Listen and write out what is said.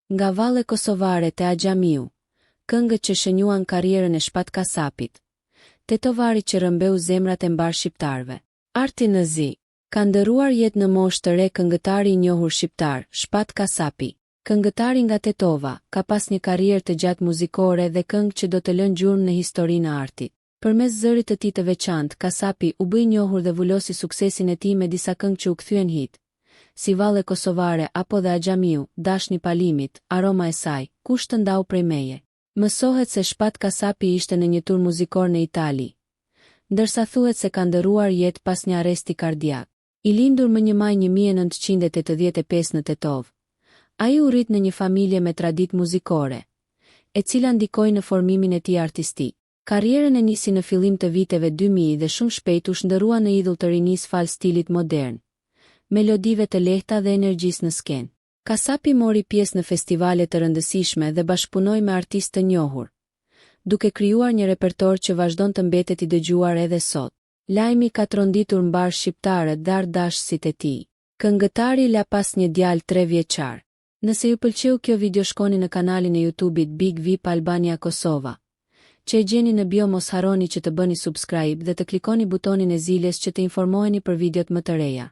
Nga Valle Kosovare te Axhamiu, këngët që shënjuan karrierën e Shpat Kasapit, tetovarit që rrëmbeu zemrat e mbarë shqiptarëve. Arti në zi. Ka ndërruar jetë në moshë të re këngëtari i njohur shqiptar, Shpat Kasapi. Këngëtari nga Tetova, ka pas një karrierë të gjatë muzikore dhe këngë që do të lënë gjurmë në historinë e artit. Përmes zërit të tij të veçantë, Kasapi u bë i njohur dhe vulosi suksesin e tij me disa këngë që u kthyen hit, si Valle Kosovare apo dhe Axhamiu, Dashni pa limit, Aroma e saj, Kush të ndau prej meje. Mësohet se Shpat Kasapi ishte në një tur muzikor në Itali, ndërsa thuhet se ka ndërruar jetë pas një arresti kardiak. I lindur më një maj 1985 në Tetovë, ai u rrit në një familje me traditë muzikore, e cila ndikoi në formimin e tij artistik. Karrierën e nisi në fillim të viteve 2000 dhe shumë shpejt u shndërrua në idhull të rinisë falë stilit modern, melodive të lehta dhe energjisë në skenë. Kasapi mori pjesë në festivale të rëndësishme dhe bashkëpunoi me artistë të njohur, duke krijuar një repertor që vazhdon të mbetet i dëgjuar edhe sot. Lajmi ka tronditur mbarë shqiptarët dhe artdashësit e tij. Këngëtari la pas një djalë tre vjeçar. Nëse ju pëlqeu kjo video shkoni në kanalin e YouTube-it Big Vip Albania Kosova, që e gjeni në bio mos harroni që të bëni subscribe dhe të klikoni butonin e ziles që të informoheni për videot më të reja.